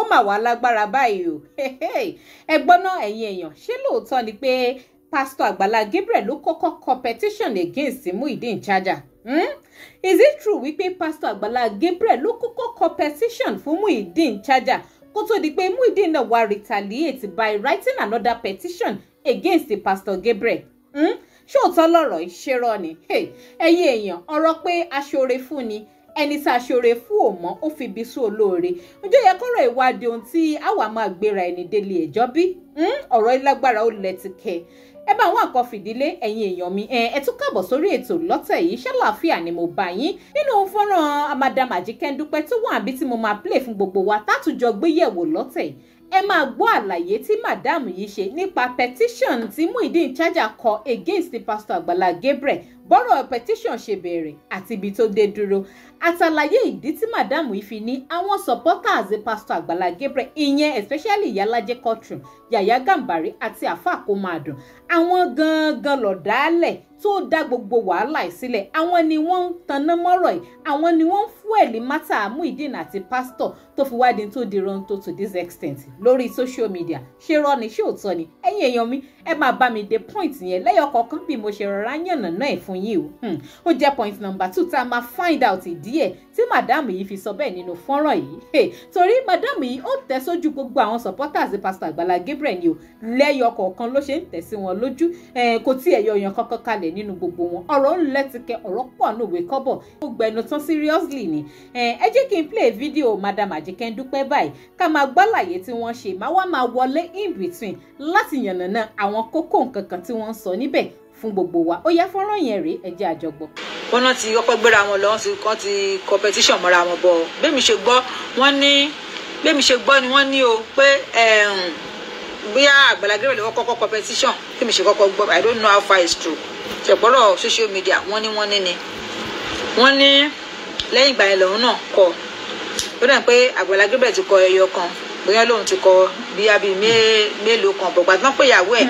Ó mà wá lágbára báyìí o. Ẹ gbọ́ ná, ẹ̀yin èèyàn, ṣé lóòótọ́ ni pé Pásítọ̀ Àgbàlá Gabriel ló kọ́kọ́ kọ petition against Muyideen Chaja? Is it true wípé Pásítọ̀ Àgbàlá Gabriel ló kọ́kọ́ kọ petition fún Muyideen Chaja kó tó di pé Muyideen náà wá retaliate by writing another petition against the Pastor Gabriel? Ṣóòótọ́ lọ̀rọ̀ ìṣerọ́ ni? Ẹ̀yin èèyàn, ọ̀rọ̀ pé aṣoore fún ni, ẹni tá a ṣoore fún ò mọ́, ó fi ibi sú olóore. Ǹjẹ́ yẹ kọ́rọ̀ ìwádìí ohun tí àwa máa gbéra ẹni délé ẹjọ́ bí? Ọ̀rọ̀ ìlágbára, ó lẹ́tìkẹ́. Ẹ bá àwọn àkọ́ fìdílé. Ẹ̀yin èèyàn mi, ẹ tún káàbọ̀ sórí ètò lọ́tẹ̀ yìí. Ṣàlàáfíà ni mo bá yín nínú fọ́nrán Madam Àjíkẹ́ Dúpẹ́ tó wà àbí tí mo máa play fún gbogbo wa tátùjọ gbéyẹ̀wò lọ́tẹ̀ yìí. Ẹ máa gbọ́ àlàyé tí madam yìí ṣe nípa petition tí Muyideen Chaja kọ against the Pastor Àgbàlá Gabriel, bọ́rọ̀ petition ṣe bẹ̀rẹ̀ àti ibi tó dé dúró, àtàlàyé ìdí tí madam yìí fi ní àwọn supporters Pastor Àgbàlá Gabriel, ìyẹn especially Ìyálájẹ courtroom, Yàyà Gàmbàrí àti Àfà Kómáàdùn, àwọn gangan lọ̀dálẹ̀ tó dá gbogbo wàhálà yìí sílẹ̀. Àwọn ni wọ́n ń taná mọ́rọ̀ yìí, àwọn ni wọ́n ń fuel matter Muyideen àti pastor tó fi wá di tó di run tó to this extent lórí social media. Ṣé rọ́ ni? Ṣé òótọ́ ni? Ẹ̀yin èèyàn mi, ẹ máa bá mi dé point yẹn lẹ́yọ̀ kọ̀ọ̀kan bí mo ṣe rọra yànnà náà ẹ̀ fún yín o. Ó jẹ́ point number two tá a máa find out ìdí ẹ̀ tí madam yìí fi sọ bẹ́ẹ̀ nínú fọ́nrán yìí, torí madam yìí, ó tẹ̀ sójú gbogbo àwọn supporters Pastor Àgbàlá Gabriel ni o. Lẹ́yọ̀ kọ̀ọ̀kan ló ṣe ń tẹ̀ sí wọn lójú. Kò tí ẹ̀yọ èèyàn kankan kalẹ̀ nínú gbogbo wọn. Ọ̀rọ̀ ń lẹ́tìkẹ́, ọ̀rọ̀ pọ̀ nùwé kọ́bọ̀, ó gbẹnu tán seriously ni. Ẹ jẹ́ kí n play video Madam Àjíkẹ́ Dúpẹ́ báyìí, ká máa gbọ́láyé tí wọ́n ṣe, máa wá máa wọlé in between láti yànnàná àwọn kókó nǹkan kan tí wọ́n ń sọ níbẹ̀ fún gbogbo wa. Ó yá, fọ́nrán yẹn rèé, ẹ jẹ́ àjọgbọ́. Wọn náà ti kọ́kọ́ gbéra wọn lọ, wọ́n ti competition mọ́ra wọn bọ̀. Bẹ́ẹ̀ ṣe gbọ́, wọ́n ní bẹ́ẹ̀ ṣe gbọ́ ni wọ́n ní o pé bóyá Àgbàlá Gabriel lọ́wọ́ kọ́kọ́ competition. Kí mi ṣe kọ́kọ́ gbọ́, I don't know how far it's true. Ṣèpọ́rọ̀ social media, wọ́n ní wọ́n ní ni wọ́n ní lẹ́yìn ìgbà yẹn lòun náà kọ. Ó dà pé Àgbàlá Gabriel ti kọ ẹyọ kan, bóyá lòun ti kọ bíyà bíi mélòó kan bọ̀. Gbàtí wọ́n pè ìyàwó ẹ̀,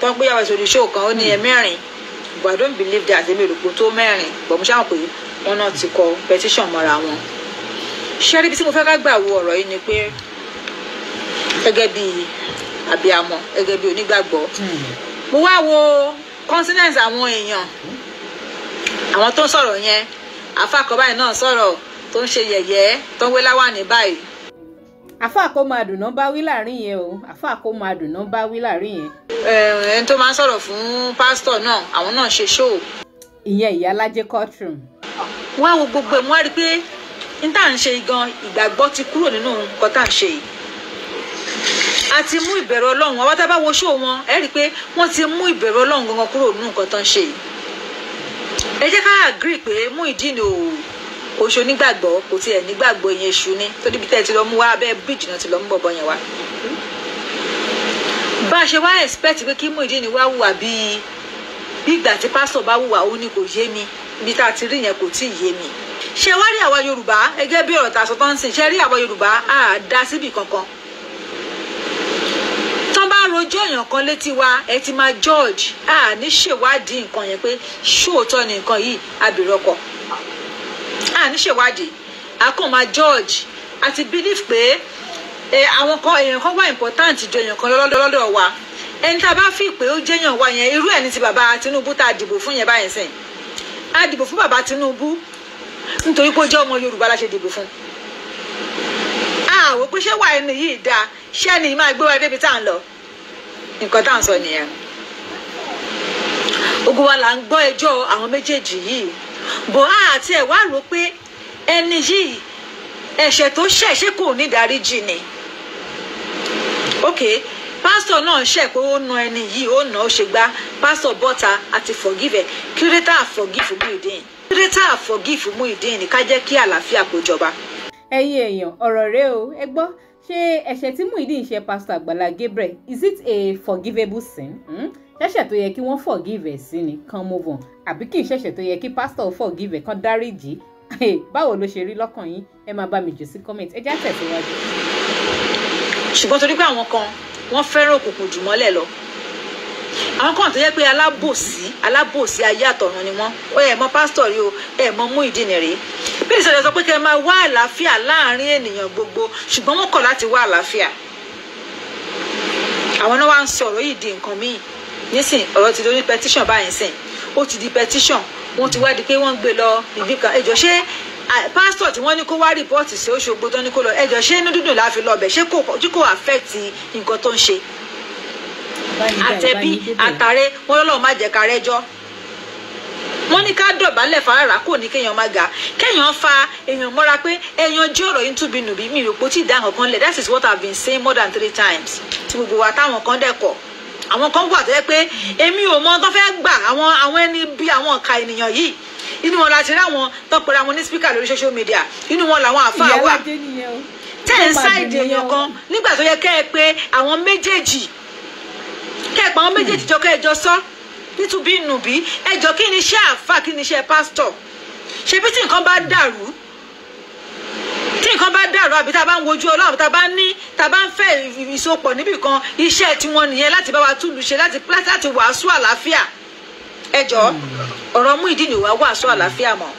tó ń pè ìyàwó ẹ̀ sórí show kan, ó ní ẹ mẹ́rin, but I don't believe that. Èmi ò rò pé tó mẹ́rin, but mo ṣáà pé wọ́n náà ti kọ petition mọ́ra wọn. Ṣé rí ibi tí mo fẹ́ ká gbà wo ọ̀rọ̀ yìí ni pé gẹ́gẹ́ bí abiyamọ, gẹ́gẹ́ bí onígbàgbọ́, mo wá wo countenance àwọn èèyàn, àwọn tó ń sọ̀rọ̀ yẹn. Àfàkọ́ báyìí náà sọ̀rọ̀, tó ń ṣe yẹ̀yẹ́, tó ń wé láwàní báyìí. Àfáà kó máa dùn náà bá wí láàrin yẹn o. Àfáà kó máa dùn náà bá wí láàrin yẹn. Ẹni tó máa ń sọ̀rọ̀ fún pásítọ̀ náà, àwọn náà ṣe show. Ìyẹn Ìyálájẹ courtroom. Wọ́n á wo gbogbo ẹ̀, wọ́n á rí i pé n tá à ń ṣe gan, ìgbàgbọ́ ti kúrò nínú nǹkan tá à ń ṣe yìí. A ti mú ìbẹ̀rù Ọlọ́run. Àwọn tá a bá wo show wọn, ẹ rí i pé wọ́n ti mú ìbẹ̀rù Ọlọ́run gangan kúrò nínú nǹkan tó ń ṣe yìí. Ẹ jẹ́ ká agree pé Muyideen ò kò ṣe onígbàgbọ́, kò tiẹ̀ nígbàgbọ́. Ìyẹn èṣù ni tó níbi tẹ́ ẹ ti lọ mú wá, abẹ́ bíríìjì náà ti lọ mú bọ̀bọ̀ yẹn wá. Bá a ṣe wá expect pé kí Muyideen wá hùwà bíi bí ìgbà tí pásítọ̀ bá hùwà, ó ní kò yé mi. Ibi tá a ti rí yẹn kò tí ì yé mi. Ṣé wá rí àwa Yorùbá, gẹ́gẹ́ bí ọ̀rọ̀ tá a sọ tó ń sìn, ṣé rí àwa Yorùbá, á dá síbì kankan. Tán bá rojọ́ èèyàn kan létí wa, ẹ ti máa judge. Á ní ṣèwádìí nǹkan yẹn pé ṣóòótọ́ ni nǹkan yìí, àbìrọ̀kọ̀. Á ní ṣèwádìí, a kàn máa judge àti believe pé àwọn kan, èèyàn kan wà important ju èèyàn kan lọ́dọ̀ wa. Ẹni tá a bá fi pé ó jẹ́yàn wa yẹn, irú ẹ̀ ní ti bàbá Tinubu tá a dìbò fún yẹn báyìí sìn. A dìbò fún bàbá Tinubu nítorí pé ó jẹ́ ọmọ Yorùbá la ṣe dìbò fún. Àwọ̀ pé ṣé wà ẹni yìí dáa, ṣé ẹni yìí máa gbé wa débi tá à ń lọ? Nǹkan tá à ń sọ nìyẹn. Ogun wa là ń gbọ́ ẹjọ́ àwọn méjèèjì yìí bò á, àti ẹ̀ wá rò pé ẹni yìí, ẹ̀ṣẹ̀ tó ṣẹ̀, ṣé kò ní ìdáríjì ni? Ok, pásítọ̀ náà ṣẹ̀ pé ó na ẹni yìí, ó nà ó ṣe gbá, pásítọ̀ bọ́ta àti forgive ẹ̀. Kí ló dé tá a forgive Muyideen? Kí ló dé tá a forgive Muyideen? Ká jẹ́ kí àlàáfíà kó jọba. Ẹ̀yin èèyàn, ọ̀rọ̀ rẹ o. Ẹ gbọ́, ṣé ẹ̀ṣẹ̀ tí Muyideen ṣe Pastor Àgbàlá Gabriel, is it a forgivable sin? Ṣẹ̀ṣẹ̀ tó yẹ kí wọ́n forgive ẹ̀ sí ni, kan move on, àbí kì í ṣẹ̀ṣẹ̀ tó yẹ kí pastor forgive ẹ̀, kan dáríjì? Báwo ló ṣe rí lọ́kàn yín? Ẹ máa bá mi jù sí comment. Ẹ já tẹ̀síwájú. Ṣùgbọ́n torí pé àwọn kan, wọ́n fẹ́ràn òkùnkùn jù mọ́lẹ̀ lọ, àwọn kan tó yẹ pé alábòsí, alábòsí ayé àtọ̀run ni wọ́n. Ó ẹ̀ mọ pásítọ̀ rí o, ẹ̀ mọ Muyideen rí. Bí ìṣẹ̀lẹ̀ sọ pé kẹ́ ẹ máa wá àlàáfíà láàrin ènìyàn gbogbo, ṣùgbọ́n wọ́n kọ̀ láti wá àlàáfíà. Àwọn náà wá ń sọ̀rọ̀ yìí di nǹkan míì nísìn. Ọ̀rọ̀ ti lórí petition báyìí sìn, ó ti di petition, wọ́n ti wá di pé wọ́n ń gbé lọ ibì kan. Ẹjọ́, ṣé pásítọ̀ tí wọ́n ní kó wá report sí Òṣogbo tó ní kó lọ, ẹjọ́, ṣé inú dídùn láfi lọ bẹ̀? Ṣé kò affect nǹkan tó ń ṣe? Àtẹ̀bí àtàrẹ wọn lọ́lọ́run má jẹ́ ká rẹ́jọ́. Wọ́n ní ká dọ̀bálẹ̀ fàárà, kò ní kéèyàn má ga, kéèyàn fa èèyàn mọ́ra pé èèyàn jí ọ̀rọ̀ yìí túbi nùbí. Mi rò pé ó ti dá nǹkan lẹ̀. That is what I've been saying more than 3 times tí gbogbo wa táwọn kan dẹ̀ kọ̀. Àwọn kan wà tó yẹ pé èmi ò mọ tó fẹ́ gbà. Àwọn ẹni bí àwọn ọ̀ka ènìyàn yìí, inú wọn láti rí àwọn tó pera wọn ní speaker lórí social media, inú wọn làwọn àáfàá wà tẹ́ ń ṣáìdì èèyàn kan nígbà tó yẹ kẹ́ ẹ pé àwọn méjèèjì, kẹ́ ẹ pa àwọn méjèèjì jọ, kẹ́ ẹ jọ sọ nítubí nùbí. Ẹjọ́, kí ni iṣẹ́ àáfàá, kí ni iṣẹ́ pásítọ̀? Ṣebí tí nǹkan bá dàrú, tí nǹkan bá dàrú, àbí tá a bá ń wojú Ọlọ́run, àbí tá a bá ní, tá a bá ń fẹ́ ìsopọ̀ níbì kan, iṣẹ́ tiwọn nìyẹn láti bá wa túlù ṣe, láti wàásù àlàáfíà. Ẹjọ́, ọ̀rọ̀ Muyideen wá wàásù àlàáfíà mọ́.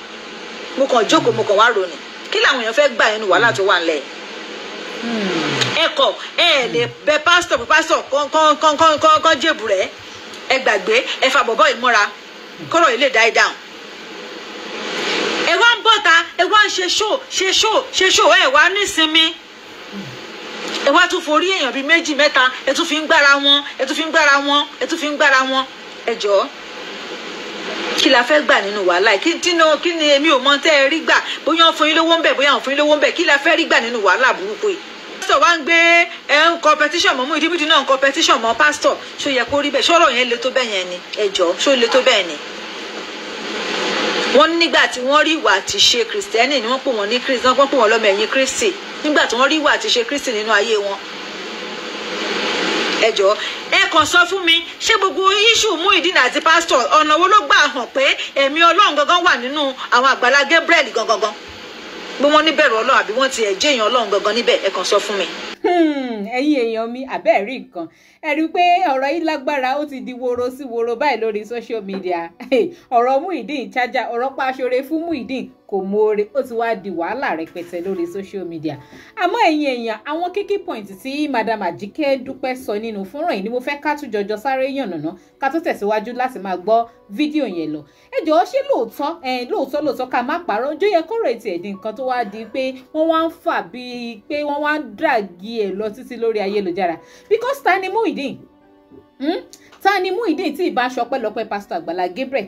Mo kàn jókòó, mo kàn wá ròní, kí làwọn èèyàn fẹ́ gbà nínú wàhálà tó wà ńlẹ̀? Ẹ kọ, ẹ lè bẹ pásítọ̀ pé pásítọ̀ kán jèbù rẹ̀. Ẹ gbàgbé, ẹ fa bọ̀bọ̀ ìmúra kọ́rọ̀ yìí lè die down. Ẹ wá ń bọ̀ta, ẹ wá ń ṣe show, ṣe show, ṣe show. Ẹ wá nísinmi, ẹ wá tún forí èèyàn bíi méjì mẹ́ta, ẹ tún fi ń gbára wọn, ẹ tún fi ń gbára wọn, ẹ tún fi ń gbára wọn. Ẹ jọ̀ọ́, kí la fẹ́ gbà nínú wàhálà? Kí tínú, kí ni? Èmi ò mọ tẹ́ ẹ rí gbà, bóyá wọ́n fún yín lówó ń bẹ̀, bóyá wọ́n fún yín lówó ń bẹ̀. Kí la fẹ́ rí gbà nínú wàhálà burúkú yìí? Pásítọ̀ wá ń gbé, ẹ ń competition mọ́ Muyideen, Muyideen náà ń competition mọ́ pásítọ̀. Ṣó yẹ kó rí bẹ́ẹ̀? Ṣọ́rọ̀ yẹn le tó bẹ́ẹ̀ yẹn ni? Ẹ jọ̀ọ́, ṣó le tó bẹ́ẹ̀ ni? Wọ́n nígbà tí wọ́n rí ìwà àti ṣe kìrìsìtẹ́nì ni wọ́n pè wọ́n ní Kristi, wọ́n pè wọ́n lọ́mọ ẹ̀yìn Kristi, nígbà tí wọ́n rí ìwà àti ṣe Kristi nínú ayé wọn. Ẹ jọ̀ọ́, ẹ kàn sọ fún mi, ṣé gbogbo issue Muyideen àti pásítọ̀, ọ̀nà wo ló gbà hàn pé ẹ̀mí Ọlọ́run gangan wà nínú àwọn Àgbàlá Gabriel gangan gan, bí wọ́n níbẹ̀rù Ọlọ́run, àbí wọ́n ti ẹ̀ jẹ́ èèyàn Ọlọ́run gangan níbẹ̀? Ẹ kàn sọ fún mi. Ẹ̀yin èèyàn mi, àbẹ́ẹ̀ rí nǹkan? Ẹ rí i pé ọ̀rọ̀ yìí lágbára, ó ti di woro sí woro báyìí lórí social media. Ọ̀rọ̀ Muyideen Chaja, ọ̀rọ̀ paṣọre fún Muyideen kò mọ̀ọ́re, ó ti wá di wàhálà rẹpẹtẹ lórí social media. Àmọ́ ẹ̀yin èèyàn, àwọn key point tí Madam Ajike Dúpẹ́ sọ nínú fọ́nrán yìí ni mo fẹ́ ká tún jọjọ sáré yànnàná, ká tó tẹ̀síwájú láti máa gbọ́ fídíò yẹn lọ. Ẹ jọ̀ọ́, ṣé lóòótọ́, lóòótọ́ lóòótọ́, ká má parọ́, ojú yẹ kọ́rọ̀ ètò ẹ̀dín nǹkan tó wá di pé wọ́n wá ń fà bíi pé wọ́n wá ń drag ẹ̀ lọ títí lórí ayélujára? Because ta ni Muyideen? Ta ni Muyideen tí ìbá aṣọ pẹ́lọpẹ́ pásítọ̀ Àgbàlá Gabriel?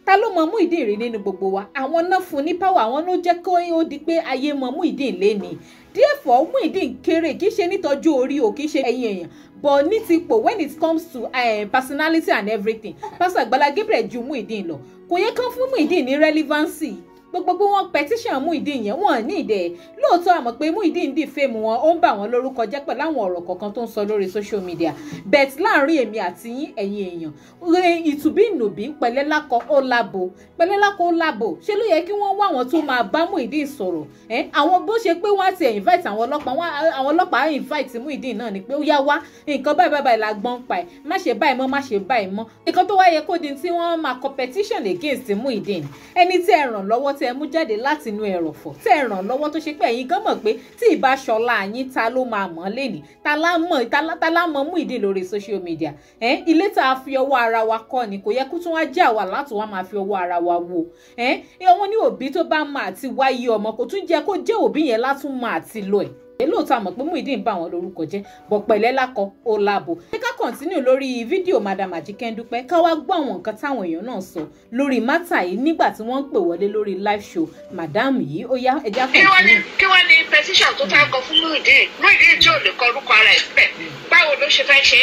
Ta ló mọ Muyideen rí nínú gbogbo wa? Àwọn náà fún ní power, àwọn ló jẹ́ kó ó di pé ayé mọ Muyideen léni. Therefore, Muyideen kéré, kì í ṣe nítọ́jú orí o, kì í ṣe ẹ̀yin èèyàn, but ní ti pò, when it comes to personality and everything, pásítọ̀ Àgbàlá Gabriel ju Muyideen lọ. Kò yẹ kán fún Muyideen ní relevancy gbogbo pé wọ́n petition Muyideen yẹn, wọ́n ní ìdẹ. Lóòótọ́, àmọ́ pé Muyideen defame wọn, ó ń bà wọ́n lórúkọ jẹ́ pẹ̀lú àwọn ọ̀rọ̀ kọ̀ọ̀kan tó ń sọ lórí social media. But láàrin èmi àti yín, ẹ̀yin èèyàn, ìtùbí ìnùbí, pẹ̀lẹ́ lákọ ó lábo, pẹ̀lẹ́ lákọ ó lábo. Ṣé ló yẹ kí wọ́n wá àwọn tó máa bá Muyideen sọ̀rọ̀? Àwọn bó ṣe pé wọ́n á ti invite àwọn ọlọ́pàá, àwọn ọlọ́pàá invite Muyideen náà ni pé ó yá, wá, nǹkan báyìí báyìí báyìí la gbọ́n pa ẹ̀, má ṣe báyìí mọ́, má ṣe báyìí mọ́. Nǹkan tó wá yẹ kó di tí wọ́n máa competition against Muyideen, ẹni tí ẹ ràn lọ́wọ́, tí ẹ mú jáde láti inú ẹrọ̀fọ̀, tí ẹ ràn lọ́wọ́, tó ṣe pé ẹ̀yin gan mọ̀ pé tí ìbá ṣọlá yín, ta ló máa mọ̀ lẹ́nìí? Ta lá mọ̀ Muyideen lórí social media? Ẹ ilé tá a fi ọwọ́ ara wa kọ́ ni kò yẹ kó tún wá jẹ́ àwa láti wá máa fi ọwọ́ ara wa wò. Ẹ wọ́n ní òbí tó bá máa ti wáyé ọmọ, kò tún jẹ́ kó jẹ́ òbí yẹn látún máa ti lọ ẹ̀. Lóòótọ́, àmọ̀ pé Muyideen bá wọn lórúkọ jẹ́, bọ̀ pẹ̀lẹ́ lákọ ó lábo. Ṣé ká continue lórí fídíò Madam Ajike Dúpẹ́, ká wá gbọ́ àwọn nǹkan táwọn èèyàn náà sọ lórí matter yìí nígbà tí wọ́n ń pè wọlé lórí live show madam yìí? Ó yá, ẹ já continue. Kí wọ́n ní petition tó fẹ́ kọ fún Muyideen? Muyideen tí ò lè kọ orúkọ ara ẹ̀ síbẹ̀, báwo ló ṣe fẹ́ ṣe?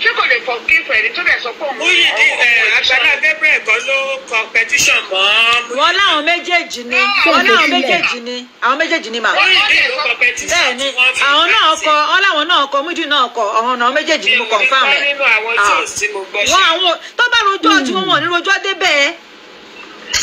Ṣé kò lè forgive ẹni tó dẹ̀ sọ pé òun? Muyideen, Àgbàlá Gabriel kan ló kọ petition mọ́. Wọ́n láwọn méjèèjì ni, wọ́n láwọn méjèèjì ni, àwọn méjèèjì ni mà. Muyideen ló kọ petition. Bẹ́ẹ̀ ni. Tí wọ́n fi Àwọn náà kọ, wọ́n láwọn náà kọ, Muyideen náà kọ, ọ̀hún náà, méjèèjì ni, mo confirm Mi ò ẹ̀. ní gbọ́ nínú àwọn tí ò sí, mo gbọ́ ṣe. Wọ́n àwọn tó bá rojọ́ tí wọ́n wọ̀n ní rojọ́ débẹ̀.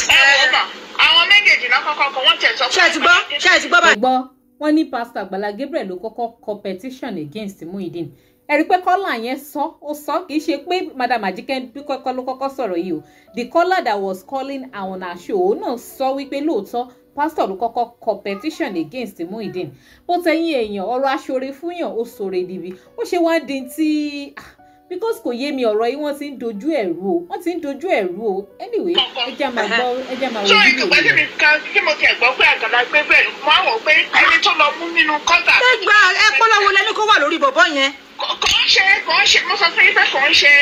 Ẹ wò mà, àwọn méjèèjì náà kọ́kọ́ kọ, wọ́n tẹ̀ sọ. Ṣé ẹ ti gbọ́? Ṣé ẹ ti gbọ́ báyìí? Gbọ́, wọ́n ní pásítọ̀ Àgbàlá Gabriel ló kọ́kọ́ kọ petition against Muyideen. Ẹ rí i pé caller yẹn sọ, ó sọ, kì í ṣe pé Madam Ajike kọ́kọ́ ló kọ́kọ́ sọ̀rọ̀ yìí o. The caller that was calling on her show, òun náà sọ wípé lóòótọ́. Pastor ló kọ́kọ́ kọ petition against Muyideen. Bó tẹ̀yìn èèyàn, ọ̀rọ̀ aṣọre fúnyàn ó sọre níbi ó ṣe wá di tí, because kò yé mi, ọ̀rọ̀ yìí wọ́n ti ń dojú ẹ̀rú o, wọ́n ti ń dojú ẹ̀rú o. Anyway, ẹ jẹ́ máa gbọ́, ẹ jẹ́ máa wo So fídíò ìgbà tí yìí. mi kan tí mo tiẹ̀ gbọ́ pé Àgbàlá Gabriel, mo á wọ̀ pé ẹni tó lọ mú nínú kọ́tà. Ẹ gba ẹ pọ́lọ́wọ́ lẹ́ni kó wà lórí bọ̀bọ́ yẹn. Kò ń ṣe, mo sọ fún yín pé kò ń ṣe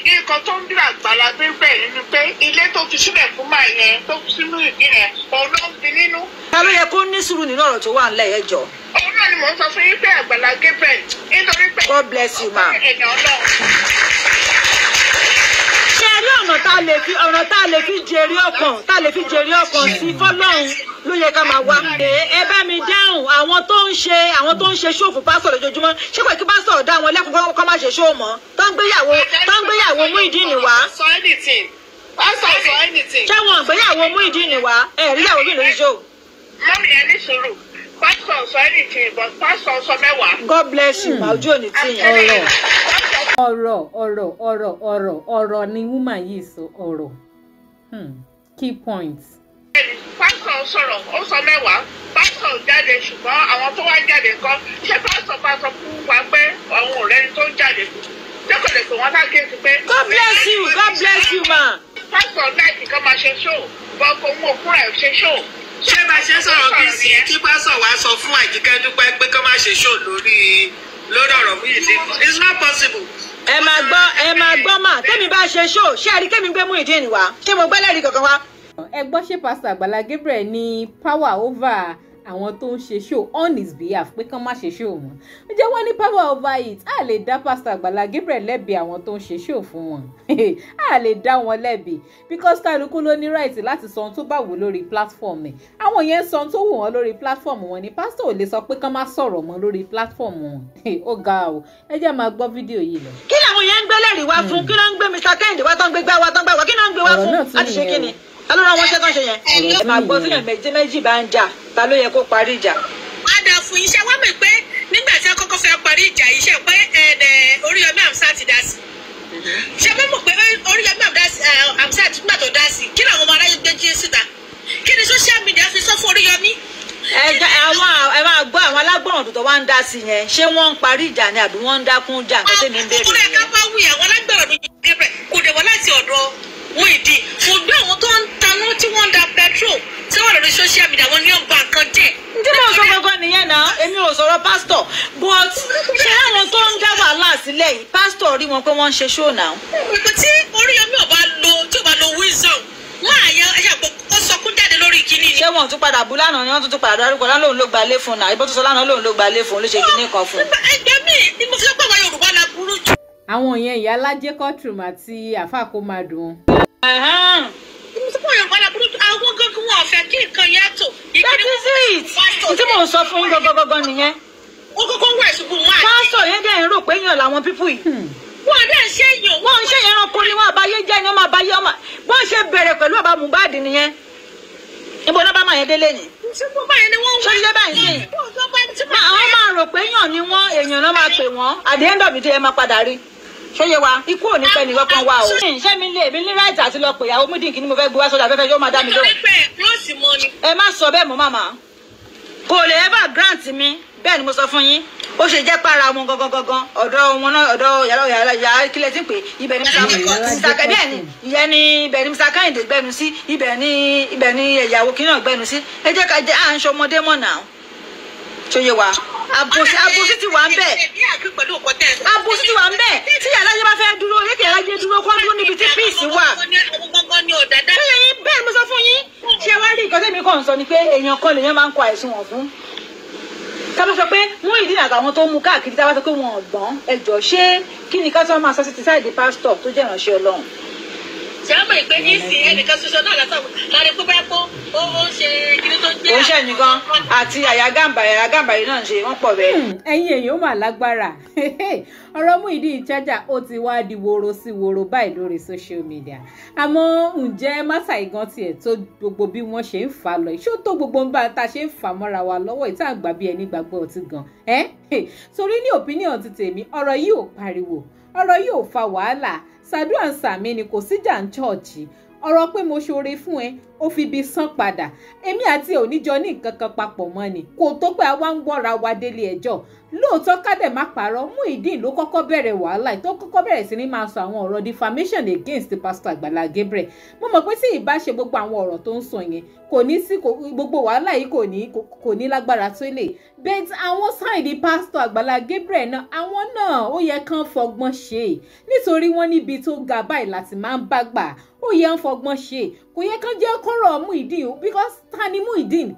nǹkan tó ń bí Àgbàlá Gabriel nínú pé ilé tó fi sílẹ̀ fún màá yẹn tó fi sínú ìdí yẹn, òun ló ń bí nínú. Ta ló yẹ kó ní sùúrù nínú ọ̀rọ̀ tó wà ńlẹ̀ yẹn jọ? Òun náà ni mò ń sọ fún yín pé Àgbàlá Gabriel, nítorí pé God bless you, ma. Èèyàn Ọlọ́run. Ṣé ẹ rí ọ̀nà tá a lè fi jèrè ọkàn sí fọlọ́run ló yẹ ká máa wá. Ẹ bá mi dáhùn, àwọn tó ń ṣe show fún pásítọ̀ lójoojúmọ́, ṣé kò kí pásítọ̀ dá àwọn ẹlẹ́kùn kọ́ má ṣe show mọ́, tó ń gbéyàwó Muyideen wá? Sọ anything. Pásítọ̀ sọ anything. Ṣé wọn gbéyàwó Muyideen wá? Ẹ rí ìyàwó mi lórí show. Mummy, ẹ ní sùúrù. Pásítọ̀ sọ anything, but pásítọ̀ sọ mẹ́wàá. God bless you, ma. Ojú òní tì yín. Ọ̀rọ̀, ọ̀rọ̀, ọ̀rọ̀, ọ̀rọ̀, ọ̀rọ̀, ọ̀rọ̀ ni woman yìí sọ ọ̀rọ̀. Key points. Pásítọ̀ sọ̀rọ̀, ó sọ mẹ́wàá. Pásítọ̀ jáde, ṣùgbọ́n àwọn tó wá jáde kọ́. Ṣé pásítọ̀ bá sọ fún wa pé àwọn ọ̀rẹ́ ni tó ń jáde fún? Ṣé kò lè pè wọ́n sákèésí pé? God bless you, God bless you, ma. Pásítọ̀ láìsí kan máa ṣe show, bọ́ kò mú òkú rẹ̀ ṣe show. Ṣé bá ṣe sọ̀rọ̀ bí sí kí pásítọ̀ wá sọ fún Àjíkẹ́ Dúpẹ́ pé kó má ṣe show lórí ọ̀rọ̀ Muyideen? It's not possible. Ẹ máa gbọ́, ẹ máa gbọ́ mà. Tẹ́mi bá ṣe show, ṣé ẹ rí kémi gbé Muyideen wá? Ṣé mo gbẹ́lẹ́rìí kankan wá? Ẹ gbọ́, ṣé Pastor Àgbàlá Gabriel ní power over àwọn tó ń ṣe show on his behalf pé kán má ṣe show mọ́? Ǹjẹ́ wọ́n ní power over it? A lè dá Pastor Àgbàlá Gabriel lẹ́bi àwọn tó ń ṣe show fún wọn, a lè dá wọn lẹ́bi, because kálukú ló ní right láti sọ ohun tó bá wù lórí platform ẹ̀. Àwọn yẹn ń sọ ohun tó wù wọ́n lórí platform wọn ni. Pastor ò lè sọ pé kán má sọ̀rọ̀ mọ́ lórí platform wọn. Ó ga o. Ẹ jẹ́ máa gbọ́ fídíò yìí lọ. Kí làwọn yẹn ń gbẹ́lẹ́rìí wá fún? Kí ló ń gbé Mr Kẹ́hìndé wá, tó ń gbé gbá wá, tó ń gbá wá? Kí ló ń gbé wá Ọ̀rọ̀ fún náà tún láti ṣe nìyẹn kí o. ni? Ta ló rán wọn ṣẹ́ tán ṣe yẹn? Ọ̀rọ̀ Ẹ tún máa gbọ́, nìyẹn. síyàn méjì méjì bá ń jà, ta ló yẹ kó parí ìjà? Á dáa fún iṣẹ́ wá mọ̀ pé nígbà tí wọ́n kọ́kọ́ fẹ́ parí ìjà yìí, ṣe pé ẹ̀ẹ́dẹ̀ Oríyọmí Hamzat ti dá sí? Ṣe pé mọ̀ pé Oríyọmí Hamzat nígbà tó dá sí, kí làwọn ọmọ aráyé gbé jí síta? Kí ni social media fi sọ fún Oríyọmí? Ẹ jẹ́ àwọn, ẹ máa gbọ́, àwọn alágbọ̀ràn tó wá ń dá sí yẹn, ṣé wọ́n ń parí ìjà ni àbí wọ́n ń dákún jà? Nǹkan tẹ́mi ń béèrè Ọkùnrin ẹ̀ka nìyẹn. bá wí àwọn alágbára ló Gabriel kò dẹ̀ wá láti ọ̀dọ̀ Muyideen, ṣùgbọ́n àwọn tó ń tanú tí wọ́n ń da petrol tí wọ́n lórí social media, wọn ní ọba nǹkan jẹ́. Tí mò ń sọ gangan nìyẹn náà. Èmi ò sọ̀rọ̀ pásítọ̀, but ṣé àwọn tó ń dá wàhálà sílẹ̀ yìí, pásítọ̀ rí wọn pé wọ́n ń ṣe show náà? Ìpè tí Oríyọmí ò bá lo tí ò bá lo wisdom máa yẹ ẹyà pé ó sọkún jáde lórí kinní ni. Ṣé wọn tún padà bú lánàá ni? Wọn tún padà dárúkọ lánàá, lòun ló gba ilé fún un náà. Ibo tó sọ lánàá, lòun ló gba ilé fún un, ló ṣe kinní kan fún un. Ẹgbẹ́ mi ni mo fi sọ pé àwọn Yorùbá la burú jù. Àwọn yẹn, ìyá alájẹ courtroom àti àfáà kó máa dùn. Mo sọ pé àwọn Yorùbá la burú jù, àwọn gangan wọn ò fẹ́ kí nǹkan yàtọ̀. That is it. Tí mò ń sọ fún yín gangan gangan nìyẹn. Ó kọ́kọ́ wẹ̀ ṣubú máa. Pásítọ̀ yẹn dẹ̀ ń rò pé èèyàn làwọn people yìí. Wọ́n dẹ̀ ṣe èèyàn. Wọ́n ń ṣe ẹranko ni wọ́n, àbáyé jẹ́ ni wọ́n máa báyé ọmọ. Wọ́n ṣe bẹ̀rẹ̀ pẹ̀lú bàbá Mohbad nìyẹn. Ibo náà bá máa yẹn délé ni? Ṣùgbọ́n báyìí ni wọ́n Ṣé ilé báyìí sí? Àwọn máa rò pé èèyàn ni wọ́n, èèyàn náà máa pè wọ́n. At the end of the day, ẹ máa padà rí. Ṣó yé wa? Ikú ò ní pẹ́ ní kankan wa o. Ṣé mi lè mi ní right àti lọ pè ìyàwó Muyideen? Kí ni mo fẹ́ gbé wá sọ́dọ̀ afẹ́fẹ́? Yóò máa dá mi lóhùn. Nítorí pé close mọ́ ni. Ẹ má sọ bẹ́ẹ̀ mọ́, màmá. Kò lè ever grant mi. Bẹ́ẹ̀ ni mo sọ fún yín. Ó ṣe jẹ́ para wọn gangan gangan, ọ̀dọ̀ wọn náà, ọ̀dọ̀ yàrá yàrá yàrá kílẹ̀ tí ń pè ibẹ̀ ni Mr. Bẹ́ẹ̀ ni, ìyẹn ni ibẹ̀ ni Mr. Kẹ́hìndé gbẹnu sí, ibẹ̀ ni ìyàwó kí náà gbẹnu sí. Ẹ jẹ́ ká jẹ́ à ń ṣọmọdé mọ̀ náà. Ṣó yé wa? Àbòsí ti wà ń bẹ̀. Àbòsí ti wà ń bẹ̀. Tí yàrá yẹn bá fẹ́ dúró, yẹ kí yàrá yẹn dúró, kó dúró níbi tí peace wà. Ṣé yẹn yín? Bẹ́ẹ̀ mo sọ fún yín. Ṣé wá rí nǹkan tẹ́mi kàn ń sọ ni pé èèyàn kan lèèyàn máa ń kọ àìsùn wọn fún. Ká bá sọ pé Muyideen àtàwọn tó mú káàkiri, tá a bá sọ pé wọn ò gbọ́n, ẹ jọ, ṣé kí ni ká tó máa sọ sí ti side pásítọ̀ tó jẹ́ ìránṣẹ́ Ọlọ́run? Ṣé àmọ̀ ìpè ní ìsìn ẹnìkan ṣoṣo náà lásán láti pé báyìí pé ó ń ṣe kíní tó ń gbé. Kò ń ṣe nìkan, àti àyàgàǹbà àyàgàǹbà yìí náà ń ṣe wọ́n pọ̀ bẹ́ẹ̀. Ẹ̀yin èèyàn, ó mà lágbára. Ọ̀rọ̀ Muyideen Chaja ó ti wá di woro sí woro báyìí lórí social media. Àmọ́ ǹjẹ́ matter igan tiẹ̀ tó gbogbo bí wọ́n ṣe ń fà lọ? Ṣó tó gbogbo ń bá ta ṣe ń fà mọ́ra wa lọ́wọ́ ìta àgbà bí ẹni gbàgbọ́ ọtí gan ẹ́? Torí ní opinion ti tèmi, ọ̀rọ̀ yìí ò pariwo, ọ̀rọ̀ yìí ò fa wàhálà. Sàdúrà ń sàmì ni, kò síjà ń chọ́ọ̀chì. Ọ̀rọ̀ pé mo ṣoore fún ẹ, ó fi ibi san padà, èmi àti oníjọ ní nǹkan kan papọ̀ mọ́ ni, kò tó pé àwa ń wọ́ra wa délé ẹjọ́. Lóòótọ́ kádẹ̀ má parọ́, Muyideen ló kọ́kọ́ bẹ̀rẹ̀ wàhálà tó kọ́kọ́ bẹ̀rẹ̀ sí ní máa sọ àwọn ọ̀rọ̀ defamation against Pastor Àgbàlá Gabriel. Mo mọ̀ pé tí ìbá ṣe gbogbo àwọn ọ̀rọ̀ tó ń sọ yẹn, kò ní sí gbogbo wàhálà yìí, kò ní lágbára tó lè. But àwọn side Pastor Àgbàlá Gabriel náà, àwọn náà ó yẹ kán fọgbọ́n ṣe, nítorí wọ́n níbi tó ga báyìí láti máa ń bá gbà, ó yẹ ń fọgbọ́n ṣe. Kò yẹ kán jẹ́ kọ́rọ̀ Muyideen o, because ta ni Muyideen?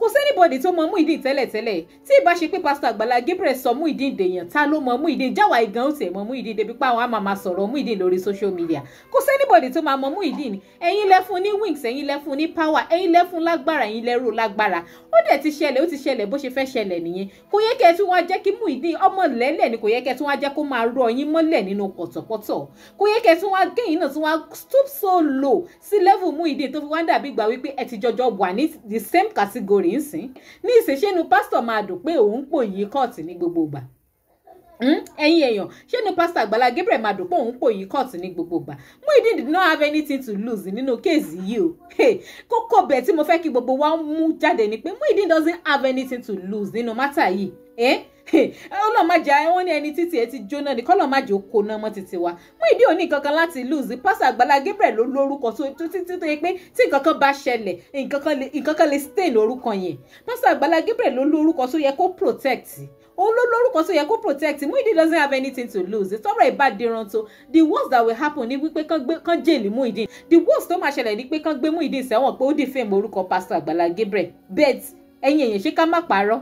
Kò sí anybody tó mọ Muyideen tẹ́lẹ̀tẹ́lẹ̀. Tí ìbá ṣe pé Pastor Àgbàlá Gabriel sọ Muyideen dèèyàn, ta ló mọ Muyideen? Jáwa ìgàn ó tiẹ̀ mọ Muyideen débi pé àwọn á máa sọ̀rọ̀ Muyideen lórí social media. Kò sí anybody tó máa mọ Muyideen. Ẹ̀yin lẹ fún ní wings, ẹ̀yin lẹ fún ní power, ẹ̀yin lẹ fún lágbára, ẹ̀yin lẹ rò lágbára. Ó dẹ̀ ti ṣẹlẹ̀, ó ti ṣẹlẹ̀, bó ṣe fẹ́ ṣẹlẹ̀ nìyẹn. Kò yẹ kẹ́ ẹ tún wá jẹ́ kí Muyideen ọmọ lẹ́lẹ̀ ni, kò yẹ kẹ́ ẹ tún wá jẹ́ kó máa rọ yín mọ́lẹ̀ nínú pọ̀tọ̀pọ̀tọ̀. Kò yẹ kẹ́ ẹ tún wá kéyìn náà tún wá stoop so low sí level Muyideen tó fi wá ń dàbí ìgbà wípé ẹ ti jọjọ wà ní the same category nsìn. Ní ìṣeṣẹ́nu pásítọ̀ máa dùn pé òun pò yí kóòtù ní gbogbo ìgbà. Ẹ̀yin èèyàn, ṣé ni Pastor Àgbàlá Gabriel máa dùn pé òun pò yí kóòtù ní gbogbo ìgbà? Muyideen did not have anything to lose nínú case yìí o. Kókó bẹ̀ tí mo fẹ́ kí gbogbo wa mú jáde ni pé Muyideen doesn't have anything to lose nínú matter yìí. Ọlọ́run má jẹ́ wọ́n ní ẹni títí ẹ ti jóná ni, kọ́lọ́ má jẹ́ ó kóná mọ́ títí wa. Muyideen ò ní nǹkan kan láti lose. Pastor Àgbàlá Gabriel ló lórúkọ tó títí tó yẹ pé tí nǹkan kan bá ṣẹlẹ̀, nǹkan kan lè stain orúkọ yẹn. Pastor Àgbàlá Gabriel ló lórúkọ tó yẹ kó protect, òun ló lórúkọ tó yẹ kó protect. Muyideen doesn't have anything to lose. Tọ́rọ̀ ìbá diran tó, the worst that will happen ni wípé kán jail Muyideen. The worst tó máa ṣẹlẹ̀ ni pé kán gbé Muyideen sẹ́wọ̀n pé ó defame orúkọ Pastor Àgbàlá Gabriel. But ẹ̀yin èèyàn, ṣé ká má parọ́,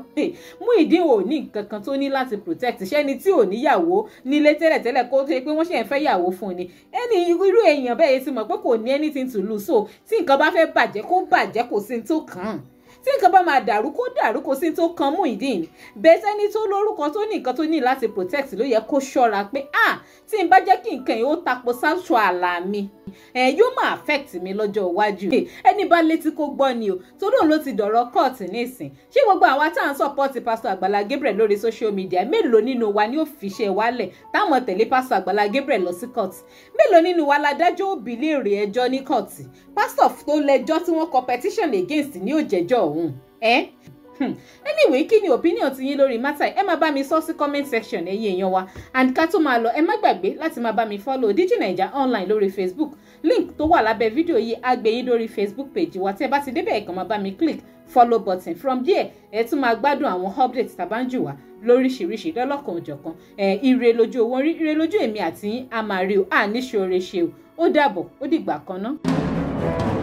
Muyideen ò ní nǹkan kan tó ní láti protect. Ṣẹ́ni tí ò níyàwó nílé tẹ́lẹ̀tẹ́lẹ̀ kó tó ṣe pé wọ́n ṣe ń fẹ́ yàwó fún ni, ẹni irú èèyàn bẹ́ẹ̀ ti mọ̀ pé kò ní anything to lose. So tí nǹkan bá fẹ́ bàjẹ́, kó bàjẹ́, kò sí tó kàn án. Tí nǹkan bá máa dàrú, kó dàrú, kò sí tó kan Muyideen. Bẹ́ẹ̀ sẹ́ni tó lórúkọ tó ní nǹkan tó ní láti protect ló yẹ kó ṣọ́ra pé ah, tí n bá jẹ́ kí nǹkan yìí ó tapo sáṣọ àlà mi, ẹ yóò máa affect mi lọ́jọ́ iwájú. Ẹni bá létí kó gbọ́ ni o, torí òun ló ti dọ̀rọ̀ court nísìn. Ṣé gbogbo àwa tá à ń support Pastor Àgbàlá Gabriel lórí social media, mélòó nínú wa ni ó fi ṣe wálẹ̀ táwọn tẹ̀lé Pastor Àgbàlá Gabriel lọ sí court? Mélòó nínú wa ládájọ́ òbí léèrè ẹjọ́ ní court? Pastor tó lẹ́jọ́ tí wọ́n kọ petition against ní òjẹ́jọ́ ọ̀hún. Anyway, kí ni opinion ti yín lórí matter? Ẹ máa bá mi sọ sí comment section, ẹ̀yin èèyàn wa. And ká tó máa lọ, ẹ má gbàgbé láti máa bá mi follow DigiNaija Online lórí Facebook. Link tó wà lábẹ́ fídíò yìí á gbé yín lórí Facebook page wa. Tí ẹ bá ti débẹ̀, ẹ kàn máa bá mi click follow button. From there, ẹ tún máa gbádùn àwọn updates tá a bá ń jù wá lóríṣiríṣi lọ́lọ́kan òjọ̀kan. Ẹ ire lójú owó rí, ire lójú èmi àti yín a máa rí o, à ní ṣoore ṣe o. Ó dàbọ̀, ó dìgbà kan náà.